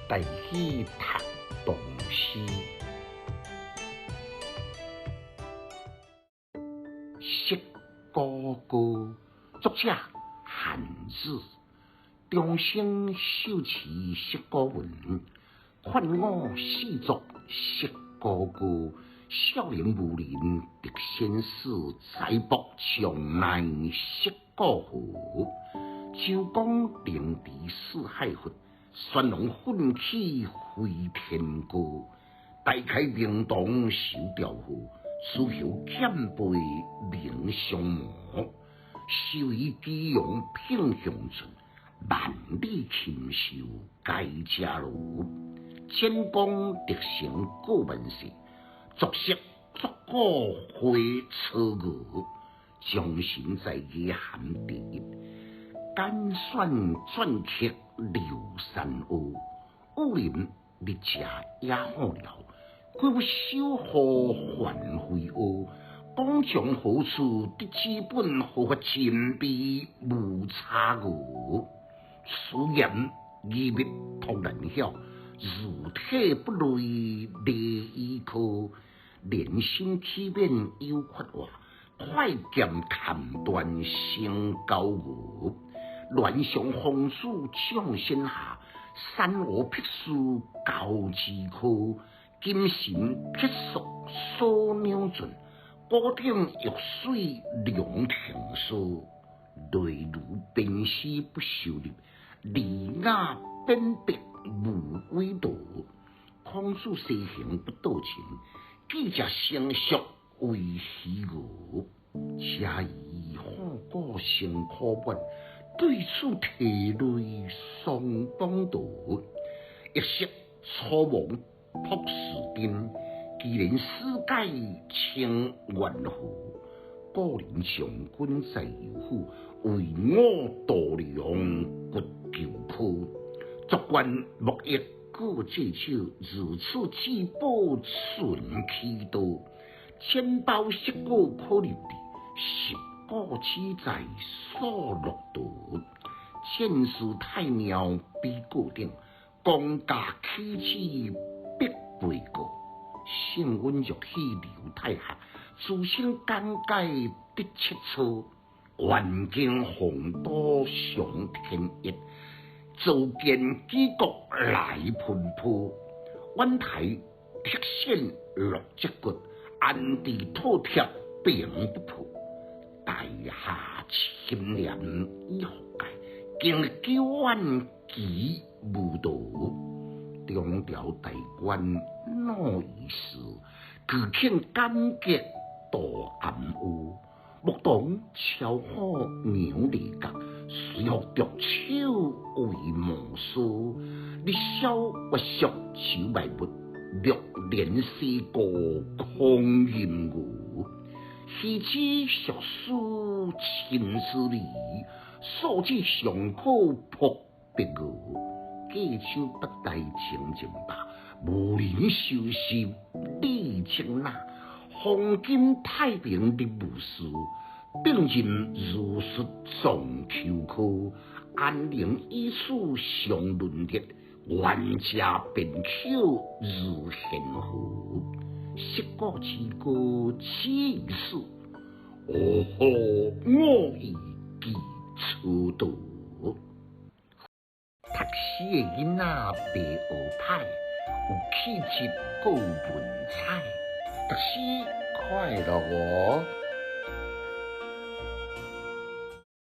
台語讀唐詩。釋古歌，作者韓愈。長生秀詞釋古文，勸我四作釋古歌。少年武林得仙師，財帛長奈釋古河。周公靈池四海佛，玄龍奮起飛天歌。大開靈堂收調和，雌雄劍背明相磨。修以基陽聘鄉村，萬里禽獸皆家奴。千功得成過萬世，作色作古花初娥。将神在野含第一，拣选篆刻刘三乌。武林日食野好料，久守护还飞乌。广将何处得资本？何法金币无差额？此言义密托难晓，如体不类礼衣科。人心起免有缺话，快剑砍断成高鹅。乱上风子将先下，山河辟书高之科。金神铁索锁鸟尽，古顶玉水龙腾梭。泪如冰丝不受入，利雅辨别无伪道。孔子西行不道情，记者成熟为虚无。车伊虎骨成苦本，对此提泪双当道。一色初亡朴树根，既然世界称元和。古人上君在右府，为我度量骨求科。作官莫欲过这手，如此至宝存气道。千包释果可入地，十果只在所乐道。千事太庙比过顶，公家起始必背过。圣温玉喜刘太学，自身感解得切磋。万经宏都上天一，造建举国来喷破。远台铁线落脊骨，安置妥帖并不破。大夏清廉以福界，经历久远奇无道。中朝大官恼意事，具庆感激杜暗乌。牧童超虎牛犁角，随福着手为磨梳。日消月缩手卖物，六连四个空吟牛。虚子俗书亲之礼，素质上可扑别鹅。隔手不带情情吧，无人修习李清那。黄金太平的武士，并任如术撞秋科，安宁以此相论德，冤家便巧如贤河。释古之歌此一事，哦吼我意记初道。读书的囡仔袂学歹，有气质阁有文采。读书快乐哦。